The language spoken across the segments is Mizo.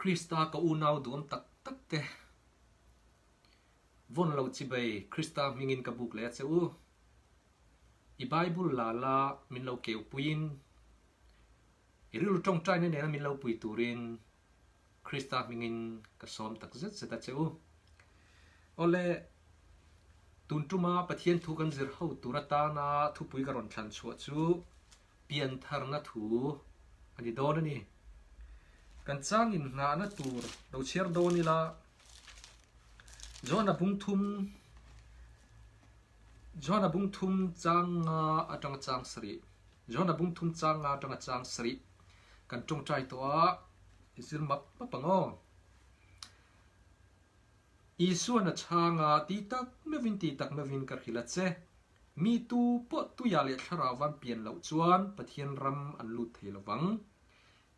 Krista ka unau duam tak tak te vawn lo chibei Krista hmingin ka buk leh a che u. I Bible la la min lo keu puiin i rilru tawngtaina nena min lo pui turin Krista hmingin ka sawm tak zet zet a che u. Awle, tun tuma Pathian thu kan zir ho tur atana thupui ka rawn thlan chhuah chu piantharna thu a ni dawn a ni. Kan changin nghahna tur lo chhiar dawn ila, John-a bung thum John-a bung thum chang nga atanga chang sarih John-a bung thum chang nga atanga chang sarih kan tawngtai tawh a, i zir map map ang aw. Isuan a chhang a, ti tak meuhin ti tak meuhin ka hrilh a che. Mi tu pawh tuiah leh thlarau van pian loh chuan Pathian ram an lut thei lo vang.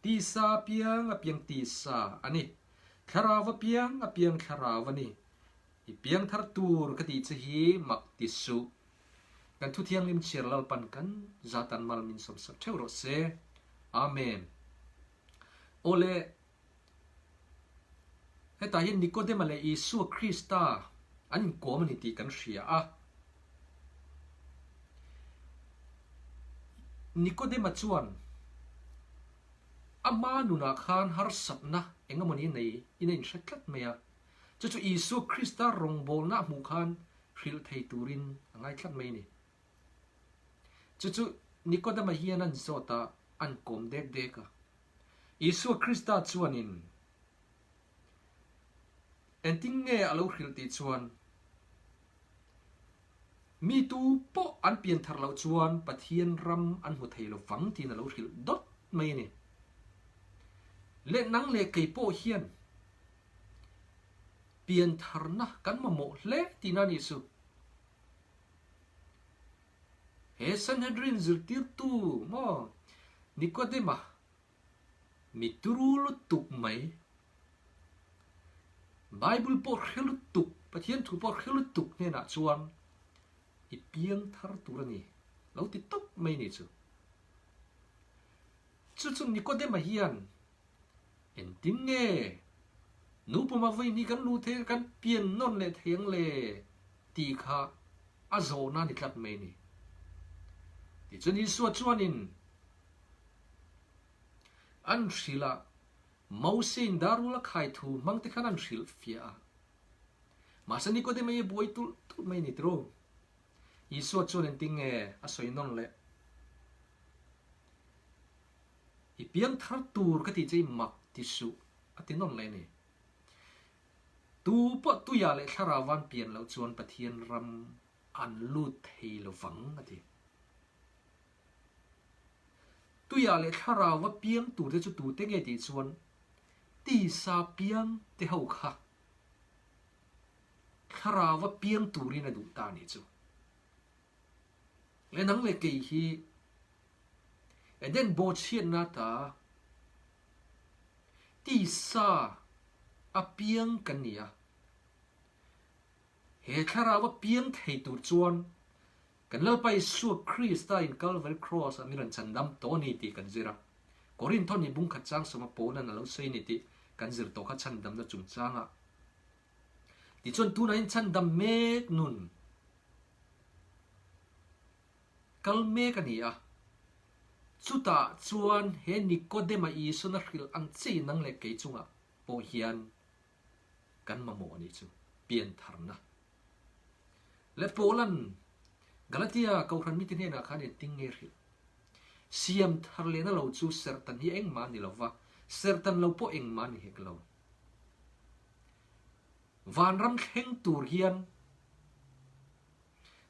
Tisa piang a piang tisa a ni. Thlarau a piang a piang thlarau a ni. I piang thar tur ka tih che hi mak ti suh. Kan thu thianghlim chhiar Lalpan kan zatan mal min sawmsak theuh rawh se. Amen. Awle, hetah hian Nikodema leh Isua Krista an inkawm a ni tih kan hria a. Nikodema chuan ama nunah khan harsatna eng emawni nei in a inhre tlat mai a. Chu chu Isua Krista rawngbawlna a hmuh khan hrilh thei turin a ngai tlat mai a ni. Chu chu Nikodema hian an zawt a, an kawm dek dek a. Isua Krista chuanin engtin nge a lo hrilh tih chuan, Mi tu pawh an pian thar loh chuan Pathian ram an hmu thei lo vang tiin a lo hrilh dawt mai a ni. Leh nang leh kei pawh hian pian tharna kan mamawh hle tihna a nih chu. He Sanhedrin zirtirtu maw Nikodema mi turu lutuk mai, Bible pawh hre lutuk, Pathian thu pawh hre lutuk hnenah chuan i piang thar tur a ni lo ti tawp mai ni chu. Chu chu Nikodema hian Engtin nge nupuma vawiin hi kan luh thei a, kan pian nawn leh thei ang le tih kha a zawhna a ni tlat mai a ni. Tichuan Isua chuanin an hrilh a, Mose-in darul a khai thu hmang te khan an hrilh fiah a. Mahse Nikodema hi a buai tulh tulh mai a ni tiraw? Isua chuan engtin nge a sawi nawn leh? I piang thar tur ka tih che i mak ti suh a ti nawn leh a ni. Tu pawh tuiah leh thlarau van pian loh chuan Pathian ram an lut thei lo vang a ti. Tuiah leh thlarau va piang tur te chu tute nge tih chuan tisa piang te ho kha thlarau va piang turin a duh ta a nih chu. Leh nang leh kei hi Eden bawhchhiatna ta tisa a piang kan ni a. He thlarau a piang thei tur chuan kan Lalpa Isua Krista in Calvary Cross ah min rawn chhandam tawh a ni tih kan zir a. Korintho ni bungkhat chang sawma Paula'n a lo sawi a ni tih kan zir tawh kha chhandamna chungchangah. Tichuan tunah hian chhandam mek nun kal mek a ni a. Chutah chuan he Nikodema Isuan a hrilh ang chiah in nang leh kei chungah pawh hian kan mamawh a nih chu, piantharna. Leh Paula'n Galatia Kohhran mite hnenah khan engtin nge hrilh? Siam thar lehna lo chu serhtan hi engmah a ni lo va, serhtan lo pawh engmah a ni hek lo. Vanram thleng tur hian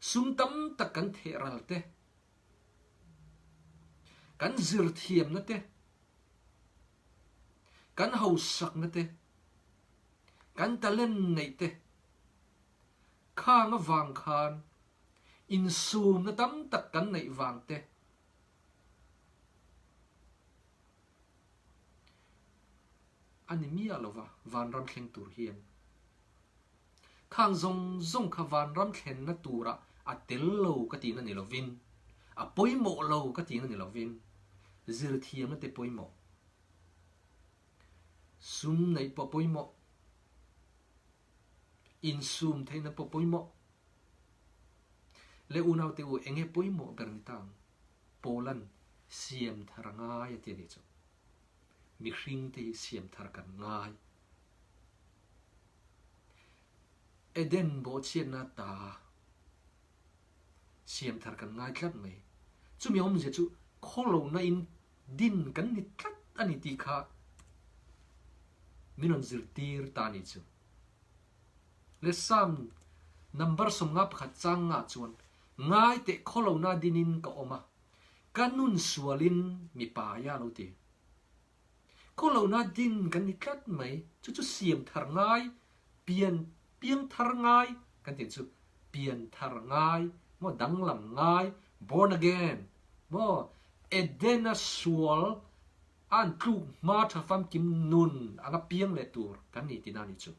sum tam tak kan theh ral te, kan zir thiamna te, kan hausakna te, kan talent neih te khang avang khan insumna tam tak kan neih vang te, A ni miah lo va, vanram thleng tur hian. Khang zawng zawng kha vanram thlenna turah a tel lo ka tihna ni lovin, a pawimawh lo ka tihna ni lovin, zirthiamna te pawimawh. Sum neih pawh pawimawh. Insum theihna pawh pawimawh. Le unaute u, enge pawimawh ber ni ta ang? Paulan siam thar a ngai a ti a nih chu. Mihringte hi siam thar kan ngai. Eden bawhchhiatna ta siam thar kan ngai tlat mai. Chumi awmzia chu khawlohna in din kan ni tlat a ni tih kha min rawn zirtir ta a nih chu. Le Psalm number 51 chang ngah chuan, Ngai teh khawlohna dinin ka awm a, ka nun sualin mipa ia lo ti. Khawlohna din kan ni tlat mai, chu chu siam thar ngai, pian piang thar ngai kan tih chu pian thar ngai maw danglam ngai, born again maw Edena sual a an tluk hma tha famkim nun anga piang leh tur kan ni tihna a ni chu.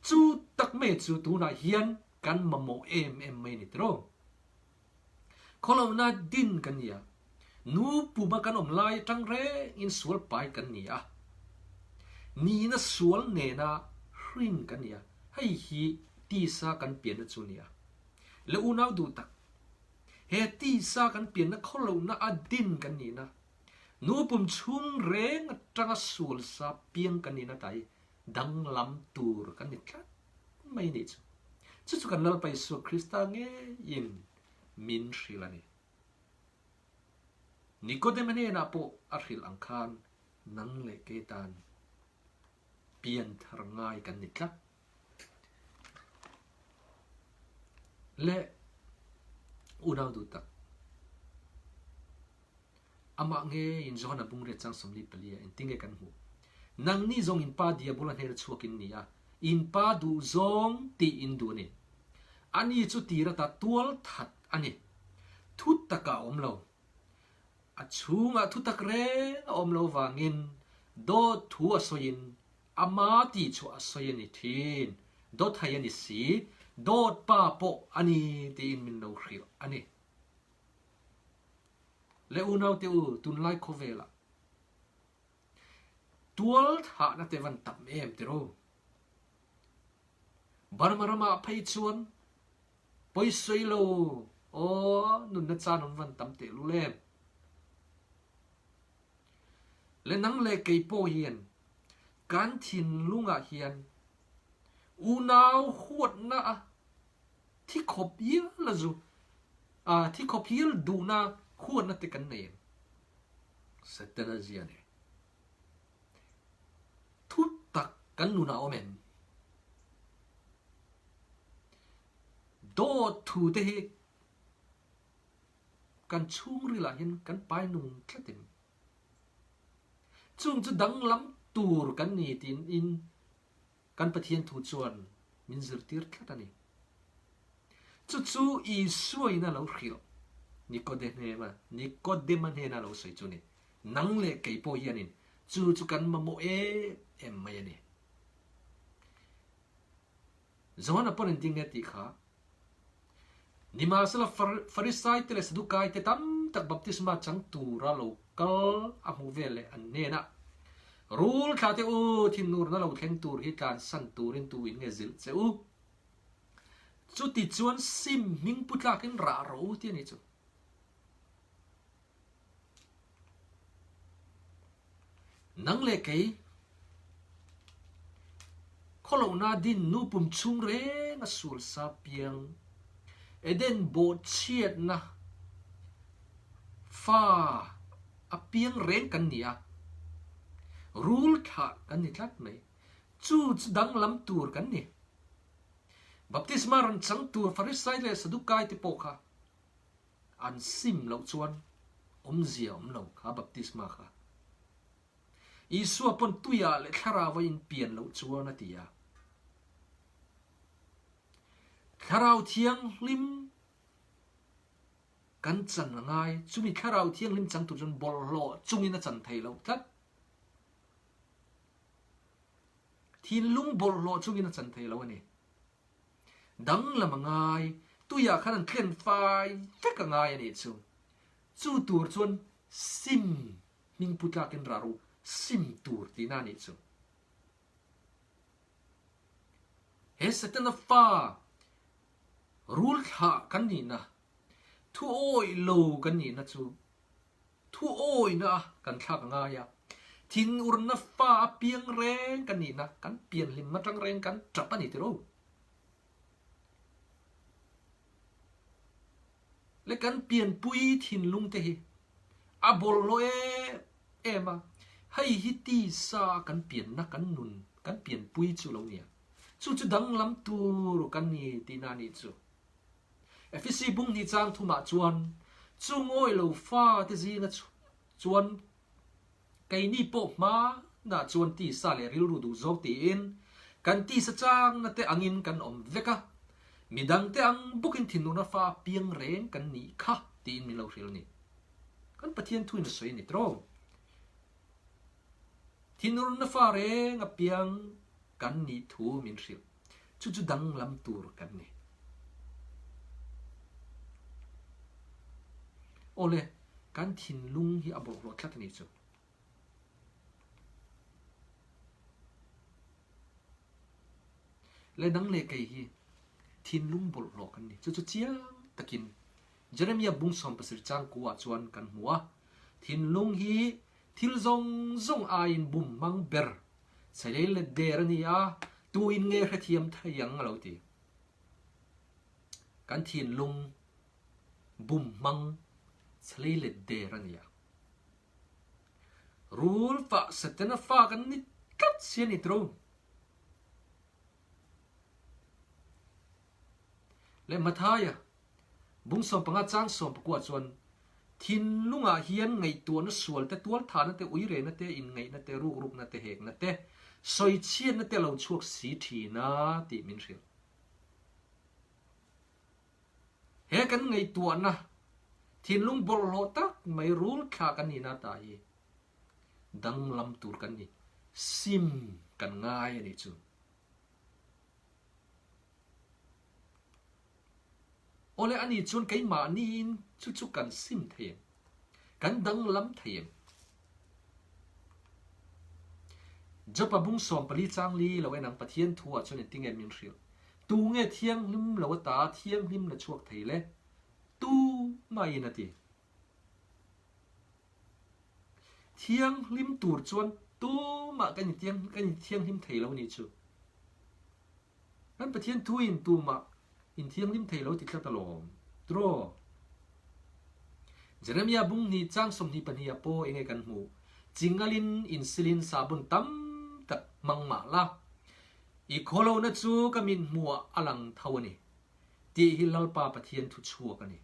Chu tak mai chu tunah hian kan mamawh em em mai a ni tiraw? Khawlohna din kan ni a, nu puma kan awm lai atang rengin sual pai kan ni a, nihna sual nena hrin kan ni a, hei hi tisa kan pianna chu a ni a. Le unau duh tak, he tisa kan pianna khawlohna a din kan nihna, nu pum chhung reng atanga sual sa piang kan nihna ta hi danglam tur kan ni tlat mai nih chu. Chu chu kan Lalpa Isua Krista ngeiin min hrilh a ni. Nikodema hnenah pawh a hrilh ang khan nang leh kei tan pian thar ngai kan ni tlat. Le unau duh tak, amah ngeiin Johana bungriat chang 44 ah engtin nge kan hmuh? Nangni zawng in pa Diabola hnena chhuak in ni a, in pa duh zawng tih in duh a ni. Ani chu tir ata tual that a ni. Thu takah a awm lo. A chhungah thu tak reng a awm lo vangin dawt thu a sawiin ama tih chhuah a sawi a ni thin. Dawt hai a ni si, dawt pa pawh a ni tiin min lo hrilh a ni. Le unaute u, tunlai khawvelah tual thahna te van tam em tiraw? Burma ramah phei chuan pawisawi lo aw nunna chan awm van tam tehlul em? Le nang leh kei pawh hian kan thinlungah hian unau huatna a thi khawp hial a zu a thi khawp hial duhna huatna te kan nei em? Setana zia nen thu tak kan nunah a awm em? Dawt thu te hi kan chhungrilah hian kan pai nung tlat em? Chung chu danglam tur kan ni tiin Kan Pathian thu chuan min zirtir tlat a ni. Chu chu Isua in a lo hrilh Nikodema, Nikodema hnena lo sawi chu a ni. Nang leh kei pawh hianin chu chu kan mamawh em em mai a ni. Johana pawn engtin nge tih kha? Nimahsela Farisai te leh Sadukai te tam tak baptisma chang tura lo kal a hmuh vel leh an hnenah, Rul thla te u, thinurna lo thleng tur hi tlansan turin tu in nge zilh che u? Chuti chuan sim hming pu tlakin rah rawh u ti a nih chu. Nang leh kei, khawlohna din nu pum chhung reng a sul sa piang, Eden bawhchhiatna fa a piang reng kan ni a, rul thlah kan ni tlat mai. Chu chu danglam tur kan ni. Baptisma rawn chang tur Farisai leh Sadukai te pawh kha An sim loh chuan awmzia awm lo kha baptisma kha. Isua pawn tuiah leh thlarau a inpian loh chuan a ti a. Thlarau Thianghlim kan chan a ngai, chumi Thlarau Thianghlim chang tur chuan bawlhhlawh chungin a chan thei loh tlat. Thinlung bawlhhlawh chungin a chan thei lo a ni. Danglam a ngai, tuiah khan an tlen fai vek a ngai a nih chu. Chu tur chuan sim hming pu tlakin rah ru. Sim tur tihna a nih chu. He Setana fa rul thlah kan nihna, thu awih lo kan nihna chu thu awihna a kan thlak a ngai a. Thinurna fa a piang reng kan nihna, kan pianhlim atang reng kan tap a ni tiro. Le kan pianpui thinlung te hi a bawlhhlawh em em a, hei hi tisa kan pianna kan nun kan pianpui chu lo nia, chu chu danglam tur kan ni tihna a nih chu. Efesi bung hnih chang thumah chuan chu ngawi lo fate zinga chuan Keini pawh hmanah chuan tisa leh rilru duh zawk tiin kan tisa changna te angin kan awm vek a, midangte ang bawkin thinurna fa piang reng kan nih kha tiin min lo hrilh a ni. Kan Pathian thuin a sawi a ni tawh. Thinurna fa reng a piang kan nih thu min hrilh. Chu chu danglam tur kan ni. Awle, kan thinlung hi a bawlhhlawh tlat a nih chu. Le dang leh kei hi thinlung bawlhhlawh kan ni. Chu chu chiang takin Jeremiah bung 70 chang ku ah chuan kan hmu a. Thinlung hi thil zawng zawng aiin bum hmang ber Chhelei let der a ni a, tuin nge hrethiam thei ang a lo ti. Kan thinlung bum hmang chhelei let der a ni a. Rul fah Setana fa kan ni tlat si a ni tiro. Leh Mathaia Bung 15 chang 19 chuan thinlungah hian ngaihtuahna sual te, tualthahna te, uirehna te, inngaihna te, rukrukna te, hekna te, sawichhiatna te a lo chhuak si thin a tih min hrilh. He kan ngaihtuahna thinlung bawlhhlawh tak mai rul thla kan nihna ta hi danglam tur kan ni, sim kan ngai a nih chu. Awle a nih chuan keimahniin chu chu kan sim thei em? Kan danglam thei em? Jopa bung 14 chang li lo en ang Pathian thu ah chuan engtinge min hrilh? Tu nge thianghlim lo ata thianghlim la chhuak thei le? Tu mahin a ti. Thianghlim tur chuan tumah kan inthianghlim thei lo nih chu. Kan Pathian thuin tumah inthianghlim thei lo ti tlat alawm. Draw. Jeremiah bung hnih chang 22 ah pawh enge kan hmuh? Chingalin insilin sabun tam tak hmang mah la, i khawlohna chu ka mit hmuhah a lang tho a ni, tih hi Lalpa Pathian thu chhuak a ni.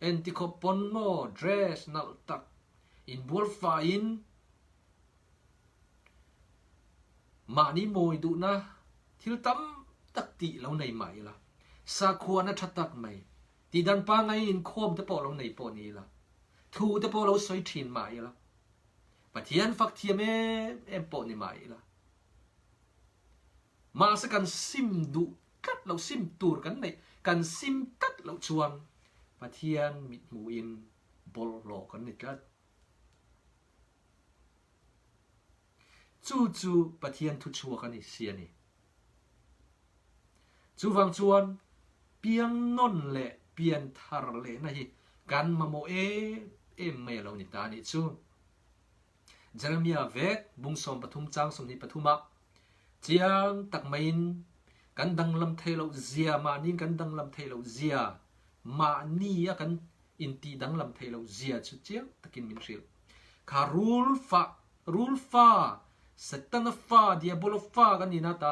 Enti khawp pawn maw dress nalh tak inbual faiin mahni mawi duhna thil tam tak tih lo nei mah ila, sakhuana tha tak mai tihdan pangngai inkhawm te pawh lo nei pawh ni ila, thu te pawh lo sawi thin mah ila, Pathian fak thiam em em pawh ni mah ila, mahse kan sim duh tlat lo, sim tur kan neih, kan sim tlat loh chuan Pathian mithmuhin bawlhhlawh kan ni tlat. Chu chu Pathian thuchhuak a ni si a ni. Chuvang chuan piang nawn leh pian thar lehna hi kan mamawh em em mai a lo ni ta a nih chu. Jeremiah vek bung 13 chang 23 ah chiang tak maiin kan danglam theih loh zia mahniin kan danglam theih loh zia mahni a kan intih danglam theih loh zia chu chiang takin min hrilh. Kha rul fa rul fa Setana fa Diabola fa kan nihna ta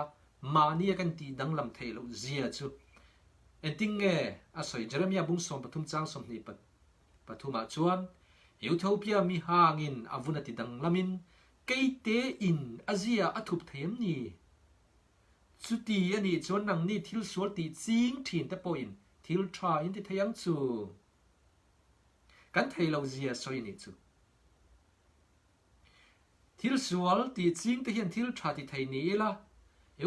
mahni a kan tih danglam theih loh zia chu engtin nge a sawi Jeremiah bung 13 chang 23 ah chuan Ethiopia mi hangin a vun a ti danglamin keite in a zia a thup thei em ni? Chuti a nih chuan nangni thil sual tih ching thin te pawhin thil tha in ti thei ang chu. Kan thei lo zia sawi a nih chu. Thil sual tih ching te hian thil tha ti thei ni ila,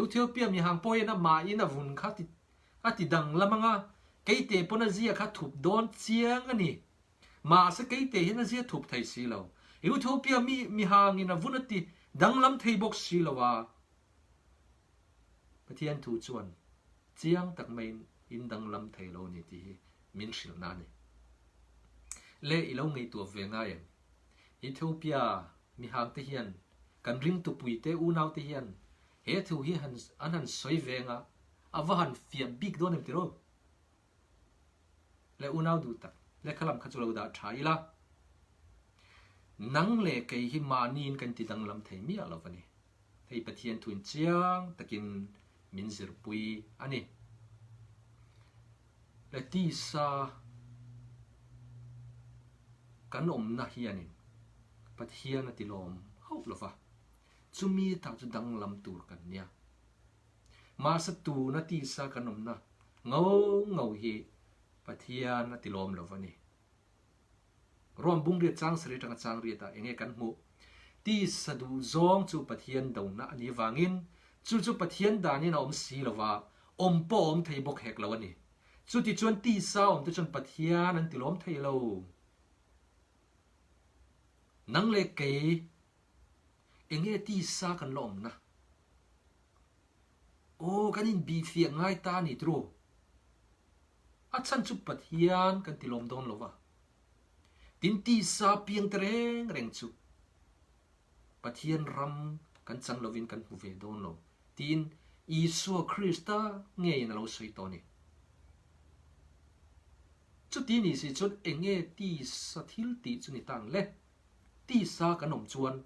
Ethiopia mi hang pawhin amahin a vun kha a ti danglam ang a, keite pawn a zia kha thup dawn chiang a ni. Mahse keite hian a zia thup thei si lo. Ethiopia mi mihangin a vun a ti danglam thei bawk si lo a. Pathian thu chuan chiang tak maiin in danglam thei lo ni tih hi min hrilhna a ni. Le i lo ngaihtuah ve ngai em? Ethiopia mihangte hian kan ringtupuite unaute hian he thu hi han an han sawi veng a, a va han fiah bik dawn em tiraw? Le unau duh tak, lehkha lam kha chu lo dah tha ila, nang leh kei hi mahniin kan ti danglam thei miah lo a ni. Hei Pathian thuin chiang takin min zirpui a ni. Le tisa kan awmna hianin Pathian a tilawm hauh lo va, chumi tah chu danglam tur kan nia. Mahse tuna tisa kan awmna ngo ngo hi Pathian a tilawm lo va ni. Rom bungriat chang sarih atanga chang riatah eng nge kan hmuh? Tisa duh zawng chu Pathian dona a nih vangin chu chu Pathian danin a awm si lo va, awm pawh a awm thei bawk hek lo a ni. Chutichuan tisa awmte chuan Pathian an tilawm thei lo. Nang leh kei eng nge tisa kan la awmna? Aw, kan inbihfiah ngai ta a ni tiraw? A chhan chu Pathian kan ti lawm dawn lo va. Tin, tisa piang te reng reng chu Pathian ram kan chang lovin kan hmu ve dawn lo tiin Isua Krista ngeiin a lo sawi tawh a ni. Chuti ni si chuan enge tisa thil tih chu ni ta ang le? Tisa kan awm chuan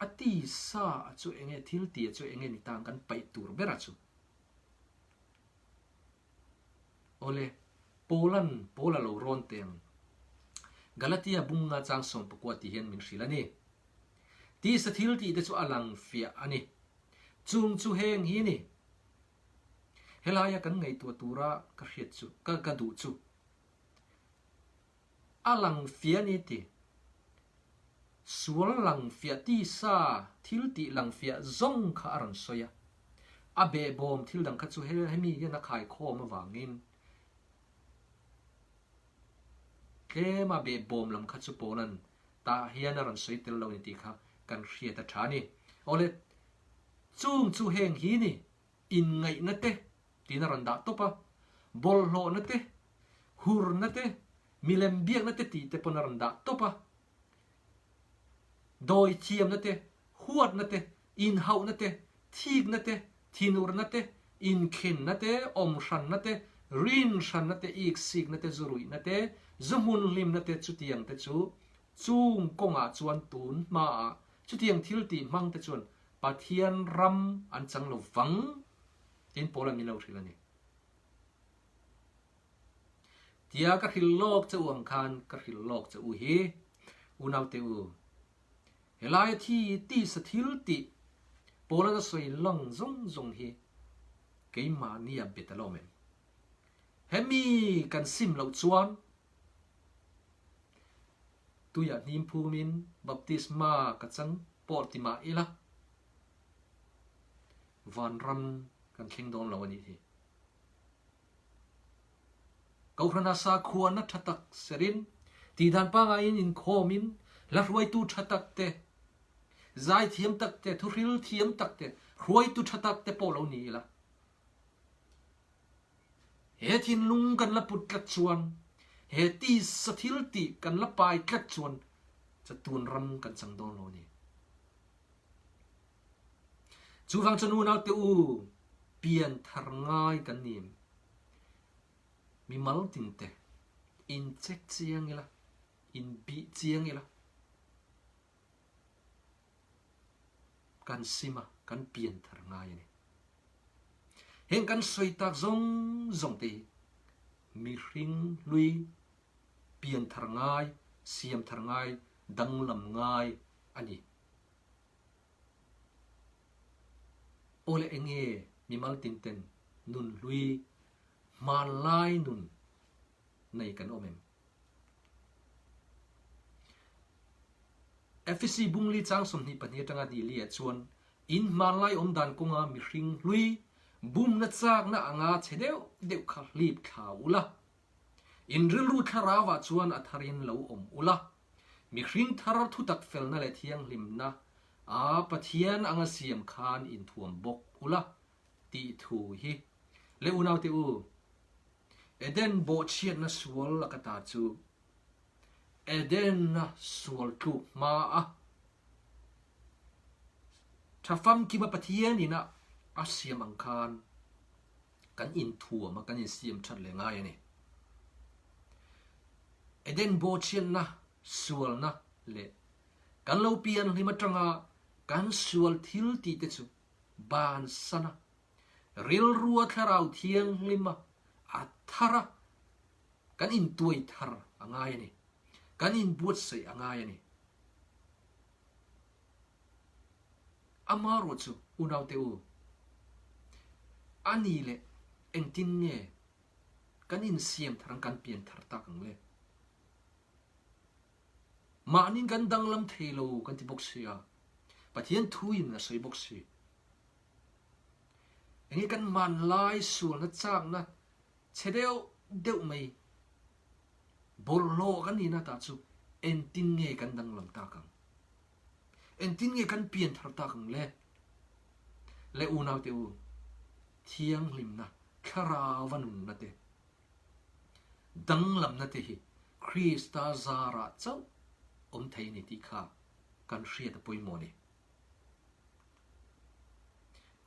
a tisa chu enge thil tih chu enge ni ta ang kan paih tur bera chu? Awle, Paulan Paul a lo rawn teng. Galatia bunga chang sawmpakua tih hian min hrilh a ni. Tisa thil tih te chu a lang fiah a ni. Chung chu heng hi ni. Helaia kan ngaihtuah tura ka hriat chu, ka ka duh chu. A lang fiah a ni ti. Sual lang fiah tisa thil tih lang fiah zawng kha a rawn sawi a. A behbawm thil dang kha chu hemi hian a khaikhawm avangin tlema behbawm lam kha chu Paula'n tah hian a rawn sawi tel lo ni tih kha kan hriat a tha a ni. Awle, chung chu heng hi ni, inngaihna te tiin a rawn dah tawp a, bawlhhlawhna te, hurna te, milem biakna te tih te pawn a rawn dah tawp a, dawi thiamna te, huatna te, inhauhna te, thikna te, thinurna te, inkhenna te, awmhranna te, rinhranna te, iksikna te, zuruihna te, zu hmunhlimna te chutiang te chu chung kawngah chuan tun hmaah chutiang thil tih hmang te chuan Pathian ram an chang lo vang tiin Paula min lo hrilh a ni. Tia ka hrilh lawk che u ang khan ka hrilh lawk che u hi, unaute u, helaia thi tisa thil tih Paula'n a sawi lang zawng zawng hi keimahnia bet a lawm em? Hemi kan sim loh chuan tuiah hnim phumin baptisma ka chang pawh ti mah ila vanram kan thleng dawn lo a nih hi. Kohhrana sakhuana tha tak serin, tihdan pangaiin inkhawmin, hla hruaitu tha tak te, zaithiam tak te, thuhril thiam tak te, hruaitu tha tak te pawh lo ni ila. He thinlung kan la put tlat chuan, he tisa thil tih kan la pai tlat chuan chatuan ram kan chang dawn lo a ni. Chuvang chuan unaute u, pian thar ngai kan ni. Mimal tinte in check chiang ila, in bih chiang ila, kan sim a, kan pian thar ngai a ni. Heng kan sawi tak zawng zawng te hi mihring hlui pian thar ngai, siam thar ngai, danglam ngai a ni. Awle enge mimal tinten nun hlui hmanlai nun nei kan awm em? Efesi bungli chang 22 atanga hnih li ah chuan in hmanlai awm dan kawnga mihring hlui bumna chakna anga chhe deuh deuh kha hlip thla ula, in rilru thlarau ah chuan a tharin lo awm ula. Mihring thar thutak felna leh thianghlimna a Pathian anga siam khan inthuam bawk ula tih thu hi le unaute u, Eden bawhchhiatna sual laka ta chu Eden-a sual tluk hma a tha famkima Pathian ina a siam ang khan kan inthuam a, kan insiam that leh ngai a ni. Eden bawhchhiatna sualna leh kan lo pian hlim atanga kan sual thil tih te chu bansan a, rilrua thlarau thianghlima a thar a, kan intuai thar a ngai a ni. Kan inbuatsaih a ngai a ni. Amarawh chu unaute u, a ni leh engtin nge kan insiam thar ang, kan pian thar tak ang le? Mahniin kan danglam thei lo kan ti bawk si a, Pathian thuin a sawi bawk si. Enge kan hmanlai sualna chakna chhe deuh deuh mai bawlhhlawh kan nihna tah chu engtin nge kan danglam tak ang? Engtin nge kan pian thar tak ang le? Le unaute u, thianghlimna, thlarauva nunna te, danglamna te hi Krista zarah chauh awm thei a ni tih kha kan hriat a pawimawh a ni.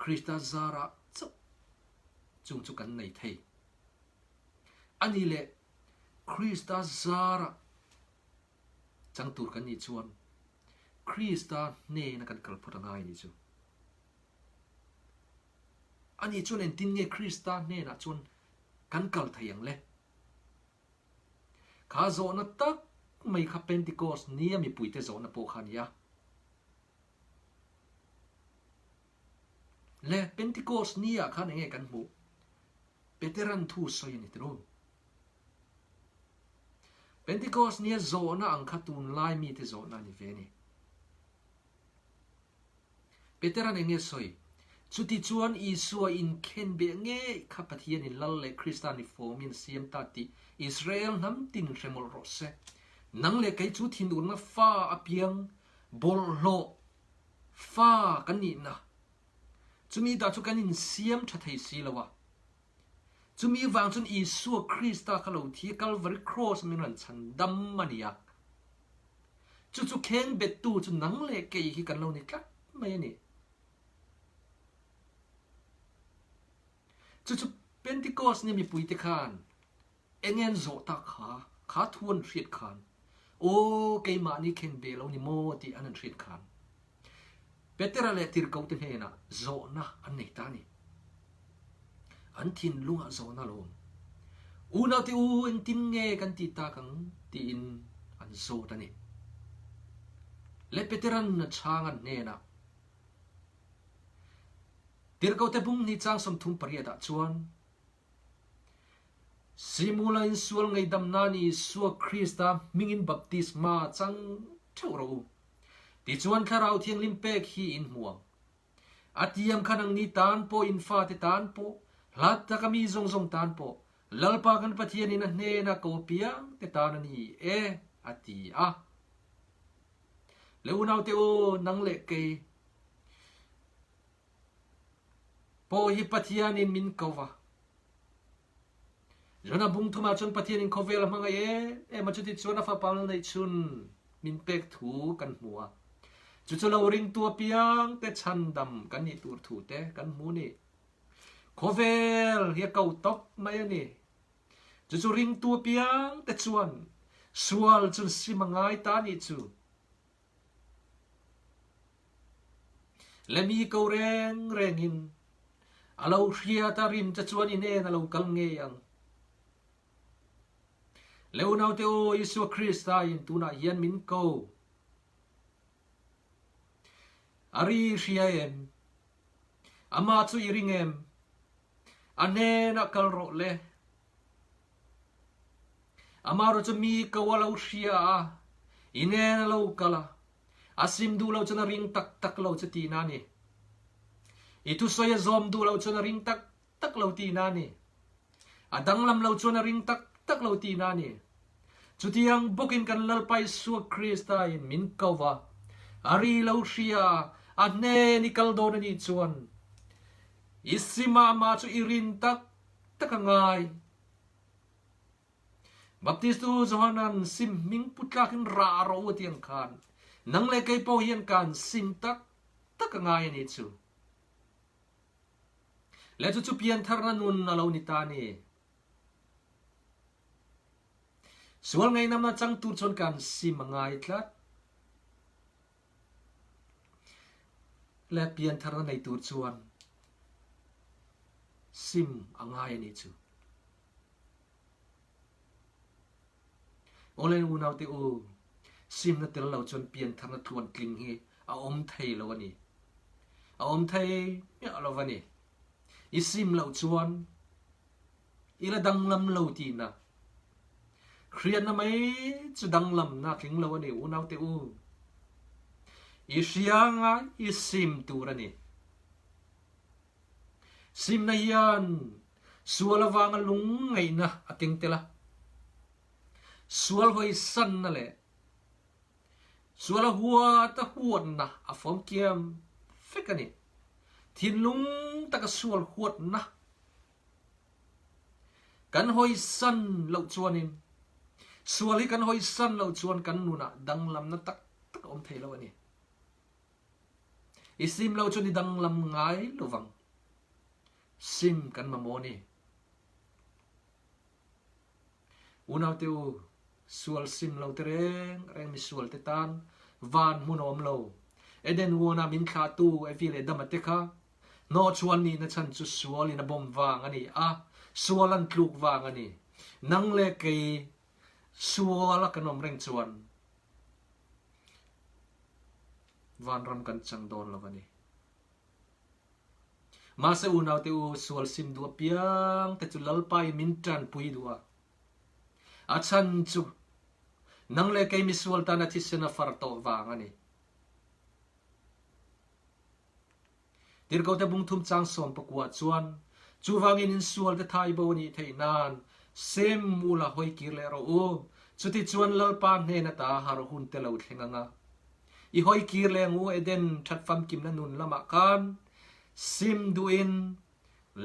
Krista zarah chauh chung chu kan nei thei. A ni leh Krista zarah chang tur kan nih chuan Krista hnena kan kal phawt a ngai a nih chu. A nih chuan engtin nge Krista hnenah chuan kan kal thei ang le? Kha zawhna tak mai kha Pentecost nia mipuite zawhna pawh kha a ni a. Le Pentecost nia khan enge kan hmuh? Peteran thu sawi a ni tiro. Pentecost nia zawhna ang kha tunlai mite zawhna a ni ve a ni. Peteran enge sawi? Chutichuan Isua inkhenbeh ngei kha Pathianin Lal leh Krista ni fawmin a siam ta tih Israel hnam tin hre mawlh rawh se. Nang leh kei chu thinurna fa apiang bawlhhlawh fa kan nihna chumi dah chu kan insiam tha thei si lo a. Chumi vang chuan Isua Krista kha lo thi a, Kalvari Kraws min rawn chhan dam a ni a. Chu chu kheng bettu chu nang leh kei hi kan lo ni tlat mai a ni. Chu chu Pentecost ni mipuite khan eng en zawh tak kha, kha thu an hriat khan, Aw, keimahni kheng ve lo ni maw tih an han hriat khan, Petera leh Tirhkohte hnenah zawhna an nei ta a ni. An thinlungah zawhna a lo awm. Unaute u, engtin nge kan tih tak ang? tiin an zawt a ni. Le Petera'n a chhang an hnenah, Tirhkohte bung hnih chang 38 ah chuan, Simula insual ngaihdam nan Isua Krista hmingin baptisma chang theuh rawh u. Tichuan Thlarau Thianghlim pek hi in hmu ang. A tiam kha nangni tan pawh, in fate tan pawh, hla taka mi zawng zawng tan pawh, Lalpa kan Pathianin a hnena ko piang te tan a ni e, a ti a. Le unaute u, nang leh kei pawh hi Pathianin min ko va. Jona bung thumah chuan Pathianin khawvel a hmangaih em em a, chuti chuan a fapa lal neih chhun min pek thu kan hmu a. Chu chu lo ringtu apiang te chhandam kan nih tur thu te kan hmu ni. Khawvel hi a ko tawp mai a ni. Chu chu ringtu apiang te chuan sual chun sim a ngai ta nih chu. Le mi ko reng rengin a lo hriat a rin che chuan i hnen a lo kal ngei ang. Le unaute aw, Isua Krista in tunah hian min ko. A ri i hria em? Amah chu i ring em? A hnenah kal rawh le. Amaherawh chu mi ko a lo hria a, i nen a lo kal a, a sim duh lo chuan a ring tak tak lo chu tihna a ni. I thusawi a zawm duh lo chuan a ring tak tak lo tihna a ni. A danglam lo chuan a ring tak tak lo tihna a ni. Chutiang bawkin kan Lalpa Isua Krista in min ko va, a ri lo hria, a hnen i kal dawn a nih chuan i sima amah chu i rin tak tak a ngai. Baptistu Johanan sim hming pu tlakin rah rawh u a ti ang khan nang leh kei pawh hian kan sim tak tak a ngai a nih chu. Le chu chu piantharna nun a lo ni ta a ni. Sual ngaihnamna chang tur chuan kan sim a ngai tlat. Le piantharna nei tur chuan sim a ngai a nih chu. Awle unaute u, simna tel lo chuan piantharna tluantling hi a awm thei lo a ni. A awm thei miah lo a ni. I sim loh chuan i la danglam lo tihna. Hriatna mai chu danglamna a tling lo a ni unaute u. I hria ngai i sim tur a ni. Simna hian sual avanga lungngaihna a keng tel a, sual hawisanna leh sual a huat a huatna a fawm kiam vek a ni. Thinlung taka sual huatna kan hawisan loh chuanin sual hi kan hawisan loh chuan kan nunah danglamna tak tak a awm thei lo a ni. I sim lo chuan i danglam ngai lovang. Sim kan mamawh ni. Unaute u, sual sim lo te reng reng misual te tan van hmun a awm lo. Eden huana min thlahtu Evi leh Dama te kha hnawhchhuan nihna chhan chu sual in a bawm vang a ni a, sual an tluk vang a ni. Nang leh kei sual a kan awm reng chuan Vanram kan chang dawn lo a ni. Mahse unaute u, sual sim duh apiang te chu Lalpa in min tanpui duh a. A chhan chu nang leh kei misual tana thisen a far tawh vang a ni. Tirhkohte bungthum chang 14 chuan, Chuvangin in sualte thai bo a nih theih nan sem ula hawi kir leh rawh u, chutichuan Lalpa hnen ata harh hun te lo thleng ang a. I hawi kir leh ang u Eden that famkimna nun lamah khan sim duhin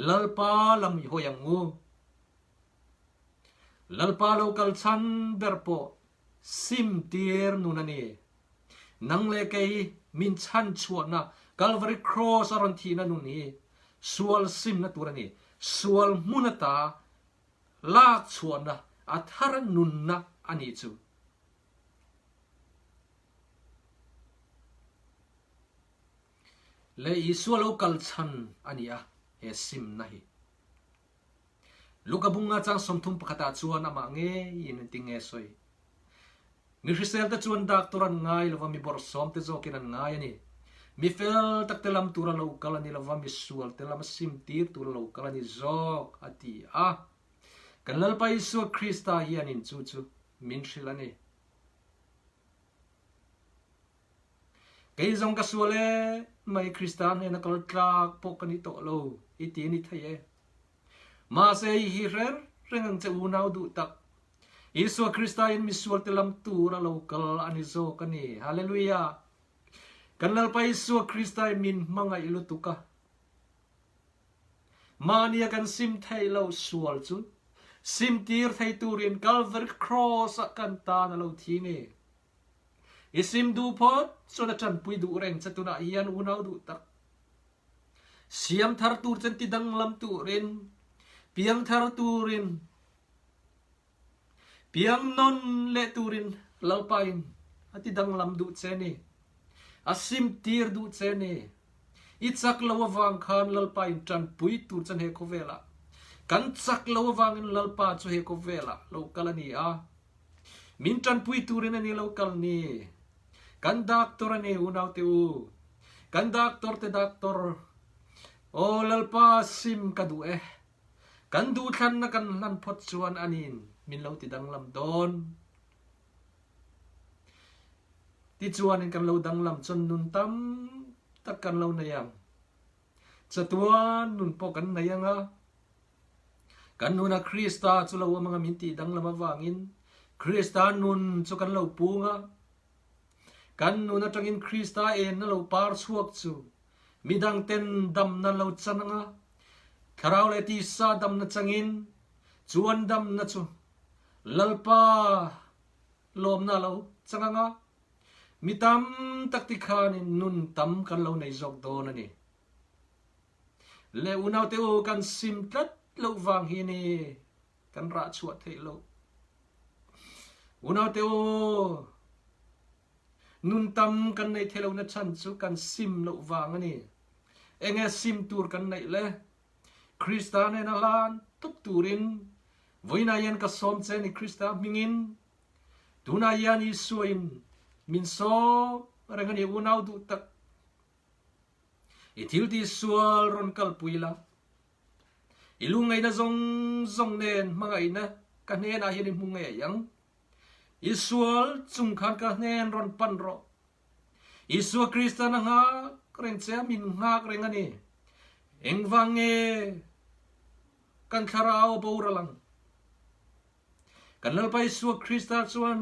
Lalpa lam i hawi ang u. Lalpa lo kal chhan ber pawh sim tir nun a ni. Nang leh kei min chhan chhuahna Calvary Cross a rawn thihna nun hi sual simna tur a ni. Sual hmun ata lak chhuahna a thar nunna a nih chu. Leh Isua lo kal chhan a ni a he simna hi. Luka bunga chang 31 ah chuan amah ngeiin engtin nge sawi? Mi hrisel te chuan doctor an ngai lova, mi bawrhsawm te zawkin an ngai a ni. Mi fel tak te lam tura lo kal a ni lova, mi sual te lama sim tir tura lo kal a ni zawk, a ti a. Kan Lalpa Isua Krista hianin chu chu min hrilh a ni. Kei zawng ka sual e, mai Krista hnena kal tlak pawh ka ni tawh lo, i ti a ni thei e. Mahse i hi hrer reng ang che unau duh tak. Isua Krista in misualte lam tur a lo kal a ni zawk a ni. Hallelujah! Kan Lalpa Isua Krista in min hmangaih lutuk a. Mahnia kan sim theih lo sual chu sim tir thei turin Calvary Cross ah kan tan a lo thi ni. I sim duh phawt chuan a tanpui duh reng che tunah hian unau duh tak. Siam thar tur chen ti danglam turin, piang thar turin, Piang nawn leh turin Lalpa in a ti danglam duh che ni. A sim tir duh che ni. I chak lo avang khan Lalpa in tanpui tur chan he khawvelah. Kan chak lo avangin Lalpa chu he khawvelah lo kal a ni a. Min tanpui turin a ni lo kal ni. Kan doctor a ni unaute u. Kan doctor te doctor. Aw Lalpa sim ka duh e. Kan duhthlanna kan hlan phawt chuan aniin min lo ti danglam dawn. Tichuanin kan lo danglam chuan nun tam tak kan lo nei ang. Chatuan nun pawh kan nei ang a. Kan nuna Krista chu lo awm anga min tih danglam avangin. Krista nun chu kan lo pung a, kan nun atangin Krista enna lo par chhuak chu midangten damna lo chan anga, thlarau leh tisa damna changin chu an damna chu Lalpa lawmna lo chang anga, mi tam tak ti khanin nun tam kan lo nei zawk dawn a ni. Le unaute u kan sim tlat loh vang hi ni kan rah chhuah theih loh. Unaute u nun tam kan nei thei lohna chhan chu kan sim loh vang a ni. Enge sim tur kan neih le? Krista nena hlan tup turin vawiinah hian ka sawm che ni Krista hmingin. Tunah hian Isua in min sawm reng a ni unau duh tak. I thil ti sual rawn kalpui la, i lungngaihna zawng zawng nen hmangaihna ka hnenah hian i hmu ngei ang. I sual chung khan ka hnen rawn pan rawh. Isua Kristan a nghak reng che a, min nghak reng a ni. Engvang nge kan thlarau a boral ang? Kan Lalpa Isua Krista chuan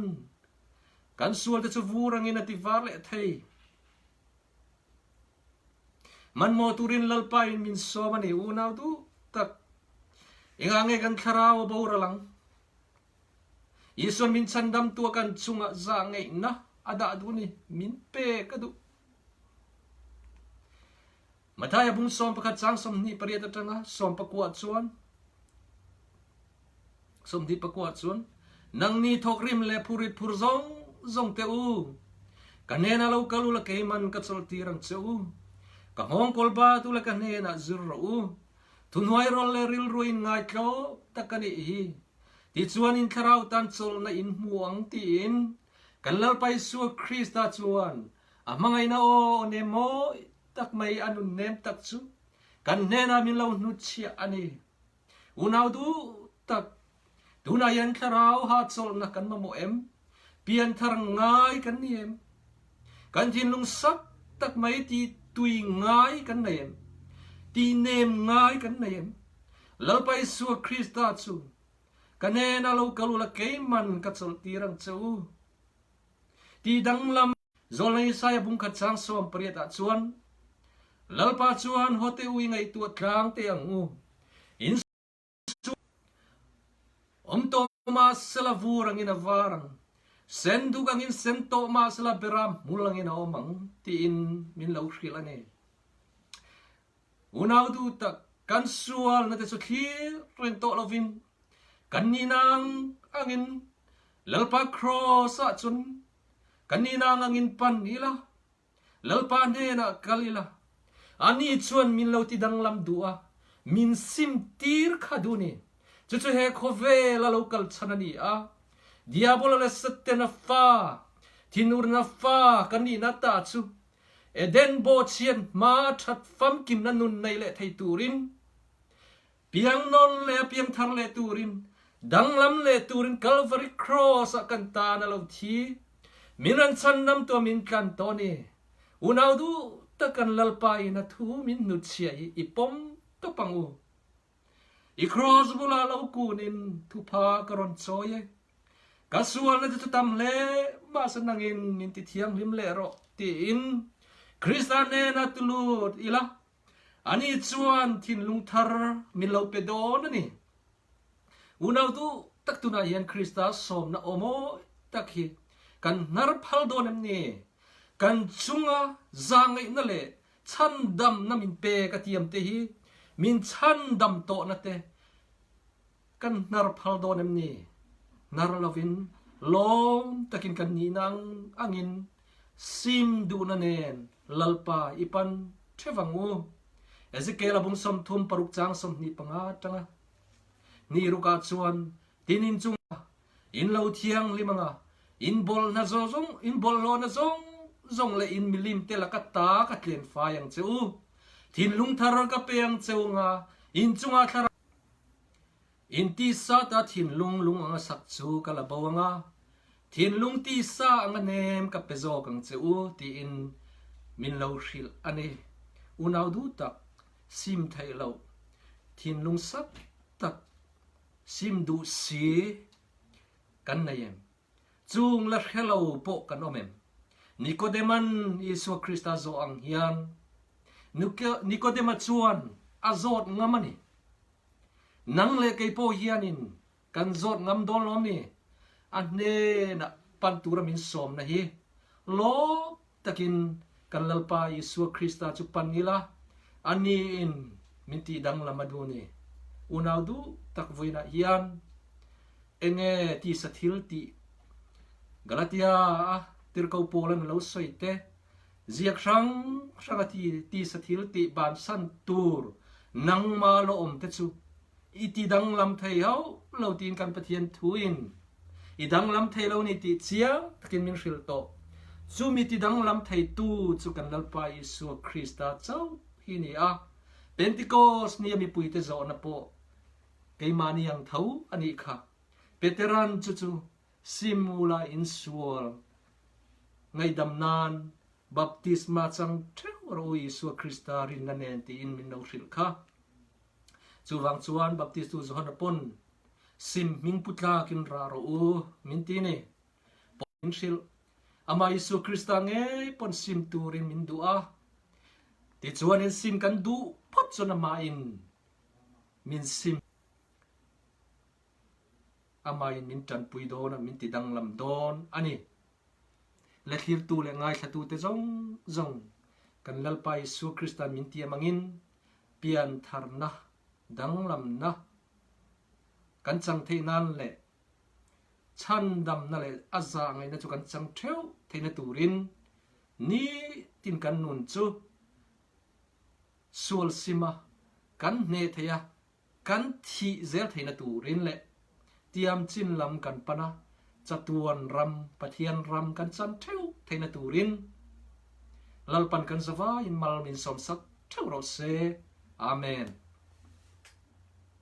kan sualte chu vur angin a ti var leh thei. Manmawh turin Lalpa in min sawm a ni unau duh tak. Engah nge kan thlarau a boral ang? Isuan min chhandam tua kan chungah zah ngeihna a dah duh ni, min pek a duh. Mathaia bung 11 chang 28 atanga 19 chuan 29 chuan nangni thawkrim leh phurit phur zawng zawng te u ka hnenah lo kal ula keiman ka chawlhtir ang che u ka nghawngkawl bat ula ka hnenah zir rawh u thuhnuai rawl leh rilru in ngaitlawm tak a nih hi tichuan in thlarau tan chawlhna in hmu ang tiin kan Lalpa Isua Krista chuan A hmangaihna aw nem mawi tak mai a nun nem tak chu kan hnenah min lo hnutchhiah a ni. Unau duh tak, tunah hian thlarau hahchawlhna kan mamawh em? Pianthar ngai kan ni em? Kan thinlung sak tak mai ti tui ngai kan nei em? Ti nem ngai kan nei em? Lalpa Isua Krista chu ka hnenah lo kal ula keiman ka chawlhtir ang che u. Ti danglam. Zawlnei Isaiah bungkhat chang 18 ah chuan, Lalpa chuan hawte u i ngaihtuah tlang te ang u, in su awm tawh mah sela vur angin a var ang, sen duk angin sen tawh mah sela beram hmul angin a awm ang, tiin min lo hrilh a ni. Unau duh tak, kan sualna te chu thlir reng tawh lovin, kan nihna ang angin Lalpa Kraws ah cun kan nihna ang angin pan ila, Lalpa hnenah kal ila, ani chuan min lo ti danglam duh a, min sim tir kha duh ni. Cucu he khawvel a lo kal chan a ni a, Diabola le Satena fa, thinurna fa kan nihna ta chu Eden bawhchhiat hma that famkimna nun nei leh thei turin, piang nawn leh a piangthar leh turin, danglam leh turin Calvary Cross ah kan tan a lo thi. Min rawn chhandam tua min tlan tawh ni. Unau duh tak kan Lalpa in a thu min hnutchhiah hi i pawm tawp ang u. I cross bulah lo kunin thupha ka rawn chawi e. Ka sualna te chu tam hle mahse nangin min ti thianghlim leh rawh tiin Krista hnena tulut ila ani chuan thinlung thar min lo pe dawn a ni. Unau duh tak tunah hian Krista sawmna aw mawi tak hi kan hnar phal dawn em ni? Kan chunga zahngaihna leh Chhandamna min pek a tiam te hi min chhandam tawhna te kan hnar phal dawn em ni? Hnar lovin lawm takin kan nihna ang angin sim duhna nen Lalpa i pan theuh ang u. Ezekiel a bung 36 chang 25 atanga ni rukah chuan tin in chunga In lo thianghlim anga, in bawlhna zawng, in bawlhhlawhna zawng zawng leh in milim te laka ta ka tlen fai ang che u. Thinlung thar ka pe ang che u anga, in chunga thlarau in tisa ta thinlung lung anga sak chu ka la bo anga, thinlung tisa anga nem ka pe zawk ang che u tiin min lo hrilh a ni. Unau duh tak, sim theih loh, thinlung sak tak Sim duh si kan nei em? Chung la hre lo pawh kan awm em? Nikodeman Isua Krista zawh ang hian Nikodema chuan a zawt ngam a ni. Nang leh kei pawh hianin kan zawt ngam dawn lo mi? A hnenah pan tura min sawmna hi lawm takin kan Lalpa Isua Krista chu pan ila, aniin min tih danglam a duh a ni. Unau duh tak vawiinah hian enge tisa thil tih Galatia a tirko Paul-a'n a lo sawi te, ziak hrang hrang a tisa thil tih bansan tur nangma lo awm te chu i ti danglam thei hauh lo tiin kan Pathian thuin i danglam thei lo ni tih chiang takin min hrilh tawh. Chumi ti danglam theitu chu kan Lalpa Isua Krista chauh hi ni a. Pentikos nia mipuite zawhna pawh keimahni ang tho a nih kha. Peteran chu chu Simula insual ngaihdam nan baptisma chang theuh rawh u Isua Krista rinna nen tiin min lo hrilh kha. Chuvang chuan Baptistu Johana pawn sim hming pu tlakin rah rawh u min ti ni. Pawn min hrilh. Amah Isua Krista ngei pawn sim turin min duh a. Tichuan in sim kan duh phawt chuan amahin min sim. Amahin min tanpui dawn a, min ti danglam dawn a ni. Lethlirtu leh ngaithlatute zawng zawng kan Lalpa Isua Krista'n min tiam angin piantharna, danglamna kan chang theih nan leh chhandamna leh a zah ngaihna chu kan chang theuh theihna turin nitin kan nun chu sual sima kan hneh theih a, Kan thih zel theihna turin leh tiam chin lam kan pan a, chatuan ram, Pathian ram kan chan theuh theihna turin Lalpan kan zavaiin mal min sawmsak theuh rawh se. Amen.